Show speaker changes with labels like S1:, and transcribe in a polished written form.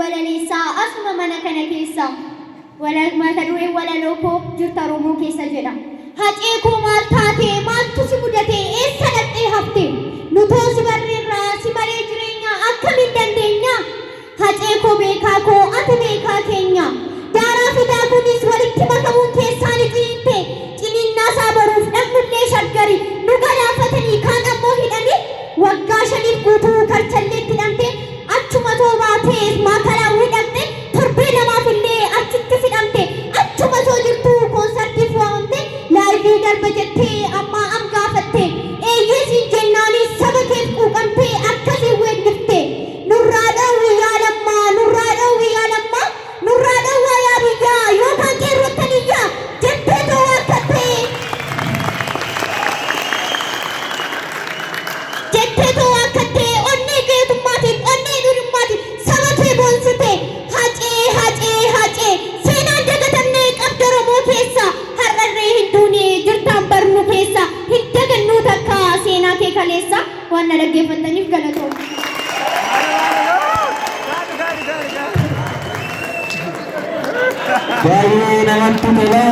S1: Walaleessaa asuma mana kana keessa. Mata dureen walaloo koo Jirta Oromoo keessa jedha. Hacee koo maal taatee maaltu si mudatee eessa dhaqxee hafte? Nutoo si barreerraa si malee jireenya akkamiin dandeenya? Hacee koo beekaa koo ati beekaa keenya. Daaraa fi daakuunis walitti makamuun keessaa ni ciniinte. Ciniinnaa isaa baruuf dhaqnullee Shaggari nu galaafatanii kaan ammoo hidhanii waggaa shaniif guutuu karchalleetti hidhamte achuma too baatee maakalaawwii dhaqxe torbee lamaaf illee achitti hidhamte achuma too jirtuu koonsartiif waamamte live darba jettee ammaa am gaafatte eeyyee siin jennaanis saba keef quuqamtee akkasiin weellifte nurraa dhoowwi yaa Lammaa, nurraa dhoowwi yaa Lammaa, nurraa dhowwaa yaa biyyaa yookaan qeerrottan iyyaa jettee too waakkattee jettee too waakkattee onnee geetummaatiin onnee dhiirummaatiin saba kee boonsite. Hacee, Hacee, Hacee, seenaan dagatamnee qabda Oromoo keessa. Har'arree hin duune, jirtaan barnu keessa. Hin dagannuu takka seenaa kee kaleessa. Waan na dhaggeeffattaniif galatooma.
S2: Baay'ee namatti tola.